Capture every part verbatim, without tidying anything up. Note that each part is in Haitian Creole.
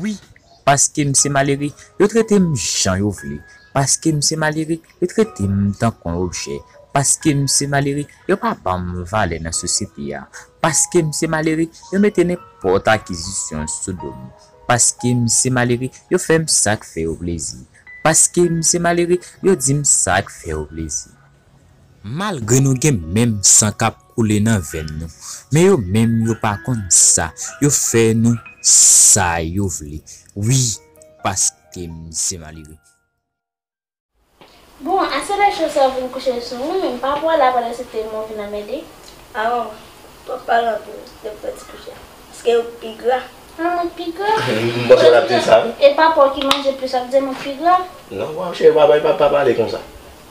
Wi, paske m se malere, yo trete m jan yo vle. Paske m se malere, yo trete m tankou yon objè. Paske m se malere, yo pa ban m valè nan sosyete a. Paske m se malere, yo mete nenpòt akizisyon sou do m. Paske m se malere, yo fè m sa k fè yo plezi. Paske m se malere, yo di m sa k fè yo plezi. Malgre nou gen menm san k ap koule nan venn nou, men yo menm yo pa konn sa, yo fè nou sa yo vle. Wi, paske m se malere. Bon, ase lè cho sa vin kouche sou ou, men m pa pral la pandan se te mwen vin anmède. Awo, w ap pale anpil, lè w fè ti kouche. Paske yo pi gra. An mwen pi gra. M panse w t ap di sa wi. E pa pa w ki manje plis w ap di mwen pi gra. Non, bon, cheri, pa, pa, pa pale konsa.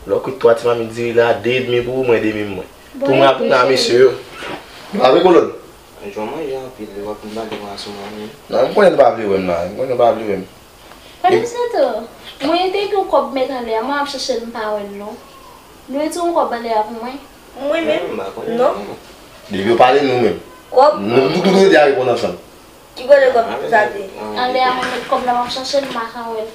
Lè w kwit twa ti mamit diri la, de edmi pou ou, mwen de edmi mwen. Pou mwen ap nan mesye yo. Pa vre, Kolonn? Jan w manje anpil, w ap vin pale konsa sou mwen menm. Non, m konnen nou pa vle wè m la, m konnen nou pa vle wè m. Pandan se tan, mwen te gen yon kòb m mete anlè a, mwen ap chèche l m pa wè l non. Nou retire yon kòb anlè a pou mwen. Mwen menm? Non. Depi yo pale nou menm. Kòb? Nou tout nou te a reponn ansanm. Ki kote kòb sa te? Anlè a mwen met kòb la m ap chèche l m pa ka wè l.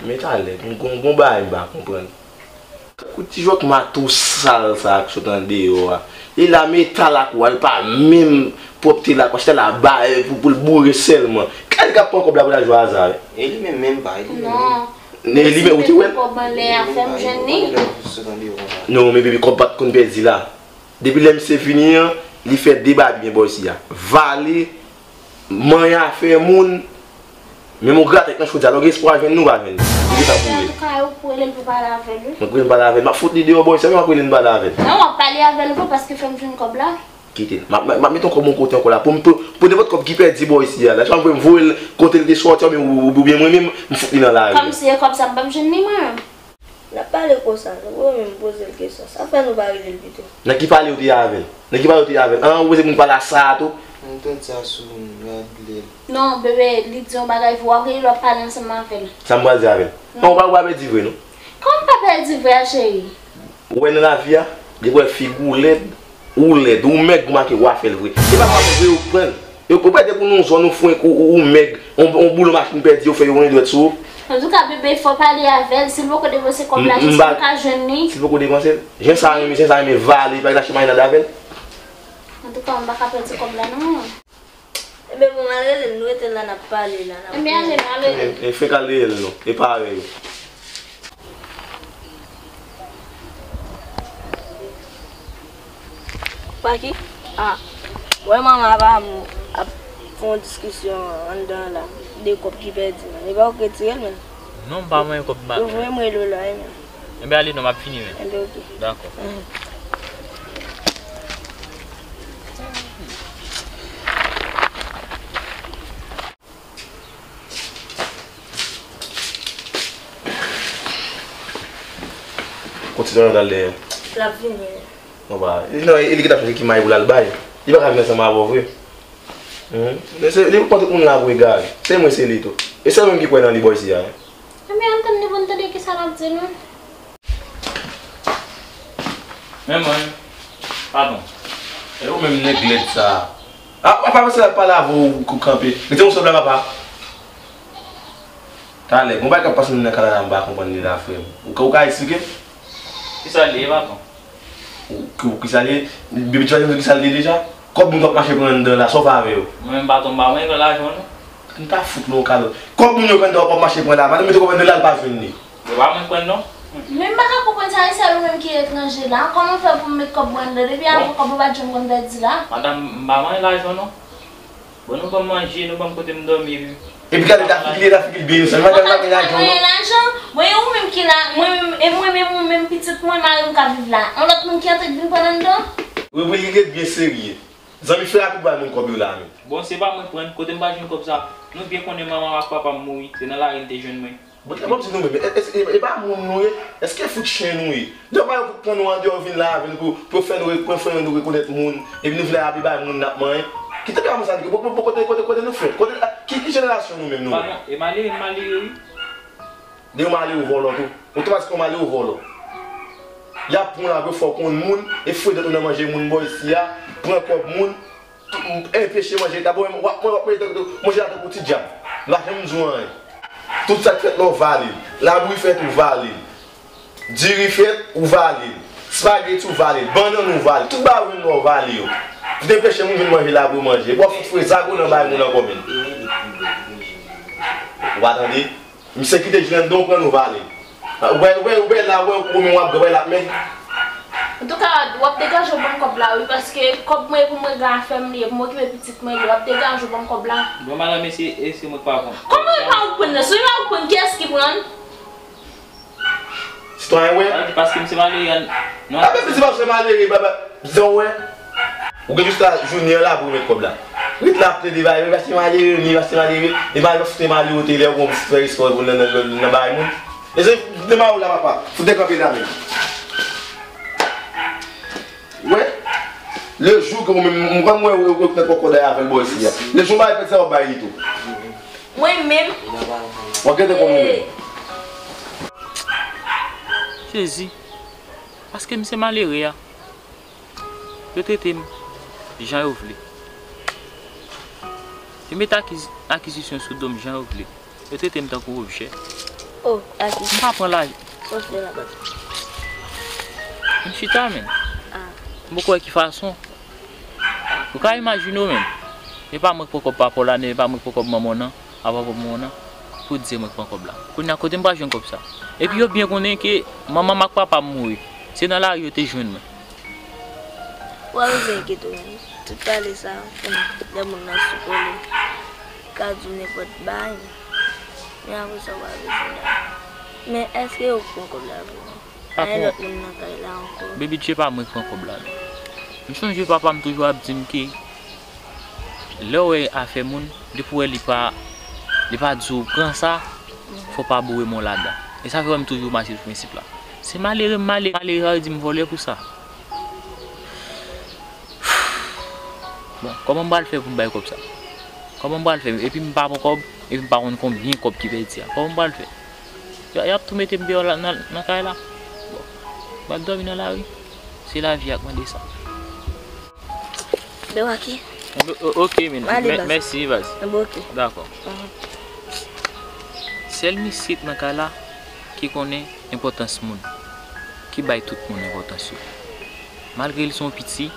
Met alèz, m gon bagay m pa konprann. Tankou ti jwèt mato sal sa k sot andeyò a. Li la metal ak wa, li pa menm pwòpte l ak wa, chita la ba pou pou l boure sèlman. Gade li k ap pran kòb la pou l al jwe aza wi. E li menm menm pa, e li menm menm. Non. E li menm ou te wè l? Kòb anlè a fè m jwenn li. Non men baby kòb pa t konn pèdi la. Depi lè misye vini an, li fè de bagay byen bò isi a. Vale, manyen afè moun, menm yon gratèk nan chodyè a, lè w gen espwa jwenn li, ou pa jwenn li. Ou gentan kouri. Antouka, ou rele l pou pale avè l, wi. Mwen k rele l pale avè l. M ap fout li deyò bò isi a, wi, m ap rele l pale avè l. Non, w ap pale avè l vre, paske fè m jwenn kòb la. Kite l. M ap, m ap met yon kòb yon kote ankò la, pou m, pou, pou nenpòt kòb ki pèdi bò isi a. Lè sa m voye l kote l te sòti, oubyen, oubyen mwen menm, m fout li nan lari. Kòmsi e kòb sa m p ap jwenn li, mwen menm. N ap pale konsa, nou pa menm poze l kesyon. Sa fè nou pa rele l pito? Nan ki pale ou te ye avè l? Nan ki pale ou te ye avè l? An, ou poze moun pale a sa a tou? M tande sa sou Radley. Non, bebe, li di yon bagay vre, w ap rele l, w ap pale ansanm avè l. Sa m pral di avè l? Non, ou pa, ou pa pèdi vre non. Kòman m pa pèdi vre a, cheri? Ou wè nan lavi a, depi w wè figi w lèd, ou lèd, ou mèg, ou make w a fè l vre. E pa w a fè l vre, yo pran l. Yo, ou pa depi w nan yon zòn ou fwenk, ou, ou, ou mèg, yon, yon boulon machin pèdi, yo fè yo yon dwèt sou ou. Antouka, bebe, fò w pale avè l, si l poko depanse kòb la, èske m ka jwenn li? Si l poko depanse l? Jan sa renmen, jan sa renmen vale, li pa ka lache marinad avè l? Antouka, m pa ka pèdi kòb la non. Ebyen, bon, m al rele l, nou rete la, n ap pale la, n ap. Ebyen, ale, ale. E, e fenk al rele l non, e pa avè yo. Paki? Ah. Wè manman apa m ap fè yon diskisyon anndan an la. De kòb ki pèdi menm. Epa ou k retire l menm? Non, m pa manyen kòb m pa gen. Yo voye m rele w la wi menm. Enben ale non, m ap fini menm. Enben oke. Dakò. Kote Daniel al dèyè? L ap vini. Non, pa, non, e li ki t ap chache ki may pou l al bay. Li pa ka vin ansanm avè w vre. Humm. Men se, li pran tout moun la pou egare. Se mwen, se li tou. E sèl mwen ki kwè nan li bò isi a. Ebyen, ann tann li pou n tande kisa l ap di nou. Men mwen, patwon. E ou menm nèg lèd sa a. A, apa mesye la pale avè w ou kanpe. Rete yon sèl la papa. Talè, gon bagay k ap pase nan kay la m pa konprann li la frè m. Ou ka, ou ka eksplike m? Kisa l ye, patwon? Ou, ou, kisa l ye? Bebe, ti pa janm di w kisa l ye deja? Kòb moun k ap mache pran anndan la, sa w fè avè yo? Mwen menm patwon, m pa manyen pran lajan w non. M ta fout nou yon kalòt. Kòb moun yo k anndan w ap mache pran la, madanm mete kòb anndan la, l pa jwenn li. Yo pa mwen pran non. Men m pa ka konprann sa, e sèl ou menm ki etranje la. Kòman fè pou m met kòb mwen anndan? Depi avan kòb ou pa t janm konn pèdi la. Madanm, m pa manyen lajan w non. Bon, nou ban m manje, nou ban m kote m dòmi wi. Epi gade ta figi l, ta figi l byen, sèlman gade l pa gen lajan non. Mwen pa t manyen lajan. Mwen e ou menm ki la, mwen menm, e mwen menm ou menm pitit mwen, mari m k ap viv la. Yon lòt moun ki antre k vin pran anndan? Wi, wi, li ret byen serye. Zanmi, fè rapid bay moun kòb yo la menm. Bon, se pa mwen k pran l, kote m pa jwenn kòb sa? Nou byen konnen manman m ak papa m mouri, se nan lari n te jwenn mwen. Bon, e pa m di nou menm, e, e, e, e pa moun nou ye? Èske fout chen nou ye? Lè pa yo fout pran nou andeyò vin la avè n pou, pou yo fè nou re-, pou yo fè nou rekonèt moun, epi nou vle ale bay moun n ap manyen? Kite pale sa, bon, bon, bon, kote, kote, kote nou fèt? Kote, ki, ki jenerasyon nou menm nou ye? Patwon, e malere m malere wi. Lè yo malere ou vòlò tou. Otomatikman malere ou vòlò. Y ap pran w la pou yo fè w konn moun, e foure dwèt ou nan manje moun bò isi a, pran kòb moun, Enpeche manje, ta bon, w ap manje la tankou manje la tankou ti dyab. M pa janm di w anyen. Tout sa k fèt la, w vale l. Labri fèt, ou vale l. Diri fèt, ou vale l. Espageti, ou vale l. Bannann, ou vale l. Tout bagay ou jwenn la, w vale yo. Vin enpeche moun vin manje la pou manje. Epi w ap fout foure zago nan bay moun ankò menm. Ou pa tande? Misye kite Jilèn don pran nou vale. Ou wè, ou wè, ou wè la, ou wè, ou menm w ap granmè l ap men. Antouka, w ap degaje w ban m kòb la, wi, paske kòb mwen e pou mwen gen afè m li ye, pou m okipe pitit mwen li ye, w ap degaje w ban m kòb la. Bon, madanm, e se, e se mwen k pa pran. Kòman w pa ou k pran nan? Si w pa ou k pran, kiyès ki pran? Sitwayen, wè. Sa di paske m se malere, non. A, men se paske malere, baba. Bizon, wè. Ou gen jiska jounen an la pou remèt kòb la. Ret la ap plede bay, men paske malere, men paske malere. E malere, foute malere, te lè ou konn fè espò nan, nan, nan, nan bay moun. E se, de ma ou la, papa. Foute kanpe la, men. Wè. Le jou ke ou menm, mwen, mwen, wè, wè, wè, kòkòday avè l bò isi a. Le jou bay pèt sa, w ap bay li tou. Mwen menm. W ap gentan konn ou menm. Jezi. Paske m se malere a. Yo trete m jan yo vle. Yo met akiz-, akizisyon sou do m jan yo vle. Yo trete m tankou objè. Oh, aki. M pa pran laj. Sa w fè la, baz? M chita, men. Ah. M poko wè ki fason. Ou ka imajine w menm. E pa mwen k pran kòb papa w la, e pa mwen k pran kòb manman w nan, a papa w nan, pou di se mwen k pran kòb la. Kounye a, kote m pral jwenn kòb sa? Epi yo byen konnen ke manman m ak papa m mouri. Se nan lari yo te jwenn mwen. Ou pa bezwen enkyete w menm. Tout pale sa, lè moun nan sou kole, li ka di w nenpòt bagay. Men apre sa, ou pa bezwen la. Men èske yo pran kòb la vre? Pa gen lòt moun nan kay la ankò. Baby J pa mwen k pran kòb la, non. M sonje papa m toujou ap di m ke lè w wè afè moun, depi w wè li pa, li pa di w pran sa, fò w pa boure men w ladan. E sa fè m toujou mache sou prensip la. Se malere m malere, malere sa vle di m vòlè pou sa. Bon, kòman m pral fè pou m bay kòb sa? Kòman m pral fè? Epi m pa pran kòb, epi m pa konn konbyen kòb ki pèdi a. Kòman m pral fè? Y a, y ap tou mete m deyò la, nan, nan kay la. Bon, m ap dòmi nan lari. Se lavi a k mande sa. Ben, Waky. O-, o-, ok, men. Mèsi, baz. Bon, ok. Dakò. Sèl misye k nan kay la ki konnen enpòtans moun, ki bay tout moun enpòtans yo. Malgre li se yon piti,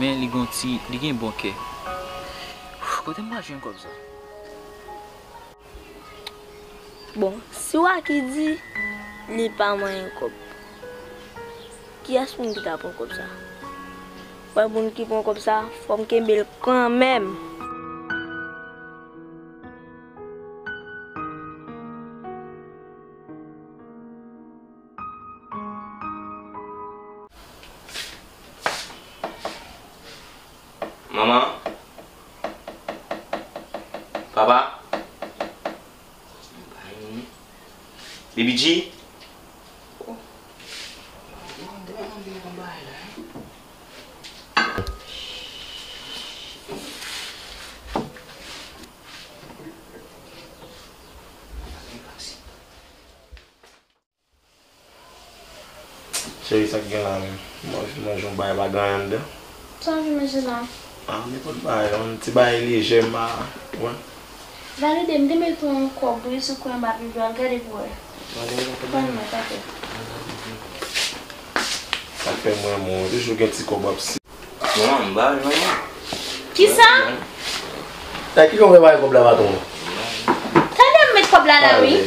men li gon ti, li gen bon kè. Kote m pral jwenn kòb sa? Bon, si Waky di li pa manyen kòb, kiyès moun ki ta pran kòb sa? Wè, moun ki pran kòb sa, fò m kenbe l kanmenm. Manman. Papa. Baby G. Cheri, sa k gen la menm? M anvi manje yon bagay pa gen anyen anndan. Sa w anvi manje la? Ah, nenpòt bagay, yon ti bagay lejè, m pa, wè. Valide, m te met yon kòb wi sou kwen m ap viv la, gade pou wè. Pran nan tèt ou. Sa k fè m renmen w, toujou gen ti kòb w ap si. Non, m pa vle manyen. Kisa? Nan ki jan w fè bay kòb la, patwon? Tande m met kòb la la, wi.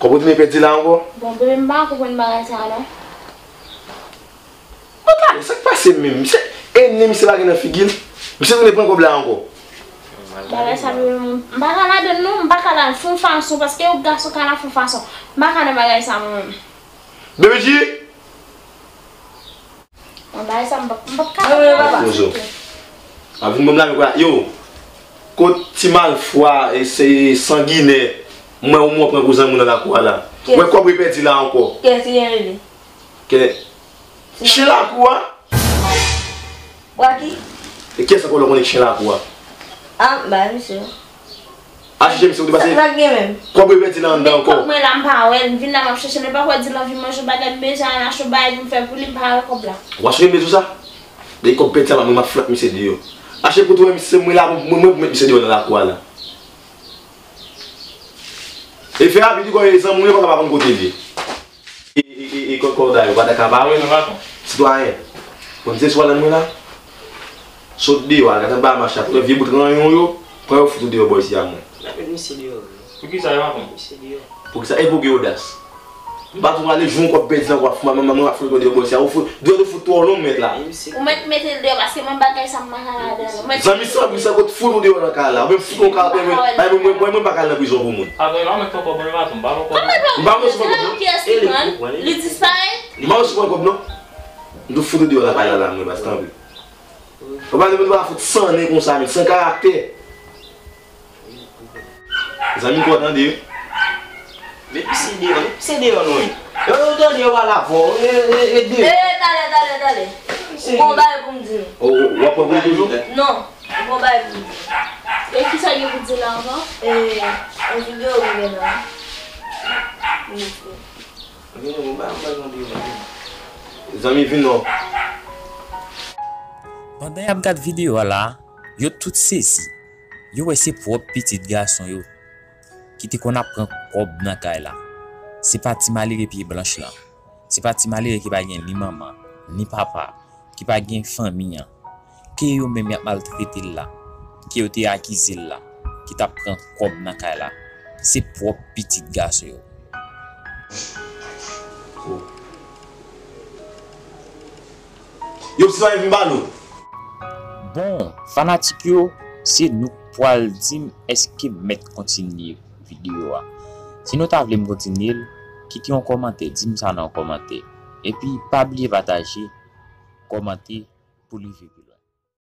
Kòb ou te pèdi la ankò? Bon, bebe, m pa konprann bagay sa a, non. Sa k pase menm? Misye, ennmi misye pa gen nan figi l. Misye tounen pran kòb la ankò. Bagay sa, bebe, m pa ka ladan l, non, m pa ka la fè yon fason, paske yon gason ka la fè yon fason. M pa ka nan bagay sa, mwen menm. Bebe G! Mwen bagay sa, m p ap, m p ap ka. Mwen menm, papa. Pozo. A vin ban m lame kwa. Yo, kot ti malfwa, e se sanginè, mwen ou mwen pran pou zanmi w nan lakou a la. Wè kòb ou pèdi la ankò. Kiyès ki gen li? Kè. Chen lakou a? Waky. E kiyès ankò lè w konnen chen lakou a? Ah, m bay misye. A chèche misye ou te pase. Sa k gen menm? Kòb ou pèdi la anndan ankò. Kòb mwen la m pa wè l, m vin la m ap chèche l, m pa kwè di l anvi manje, bagay m bezwen al achte yon bagay pou m fè pou li, m pa wè kòb la. W a chèche m bezwen sa? Dèyè kòb pèdi sa, mwen m ap flank misye deyò. Achte pou tou, se mwen la, mwen, mwen pou met misye deyò nan lakou a la. E fè rapid wi, zanmi w yo pa ka pa konn kote l ye. E, e, e, e kòkòday yo pa ta ka pa wè. Sitwayen, konn se swa nan mwen la. Sot deyò, al gade anba mach la, pran vye bout ranyon yo, pran yo fout ou deyò bò isi a mwen. N ap met misye deyò vre. Poukisa yo pa pran? Misye deyò. Poukisa? E pou gen odas. M pa tou prale jwenn kòb pèdi nan kwa fou, manman mwen ap fout ou deyò bò isi a. Ou fout, deyò fout twò long mèt la. Ou mèt mete l deyò paske mwen bagay sa m pa ka ladan l. Zanmi san, mi san kot fout ou deyò nan kay la. Ou menm fout ou kay la, mwen, mwen, mwen, mwen pa ka al nan prizon pou moun. Apre la, mwen pran kòb mwen, patron, m pa pran kòb mwen. M pa resevwa kòb non. Ki èsplik mwen? Li disparèt? M pa resevwa kòb non. M tou fout ou deyò nan kay la, la, mwen, baz, tanpri. Ou pa vle mwen pa fout san nen konsa, men san karaktè. Zanmi m kontan de yo. Met misye deyò, met misye deyò non. Yo, yo tande yo pale avè w, e, e, e deyò. E, talè, talè, talè. Ou gon bagay pou m di nou. O, o, w ap pran pou toujou? Non, ou gon bagay pou m di. E kisa gen pou di la ankò? E, yon videyo mwen gen la. Mwen fè. Zanmi, vin non. Pandan y ap gad videyo a la, yo tout sezi. Yo wè se pwòp pitit gason yo ki te konn ap pran kòb nan kay la. Se pa ti malere pye blanch lan. Se pa ti malere ki pa gen ni manman, ni papa, ki pa gen fanmi an, ke yo menm y ap maltrete l la, ke yo te akize l la, ki t ap pran kòb nan kay la, se pwòp pitit gason yo. Yo, sitwayen, vin ba nou. Bon, fanatik yo, se nou k pwal di m èske m mèt kontinye videyo a. Si nou ta vle m kontinye l, kite yon kòmantè, di m sa nan yon kòmantè. Epi, pa bliye pataje, kòmante pou l rive pi lwen.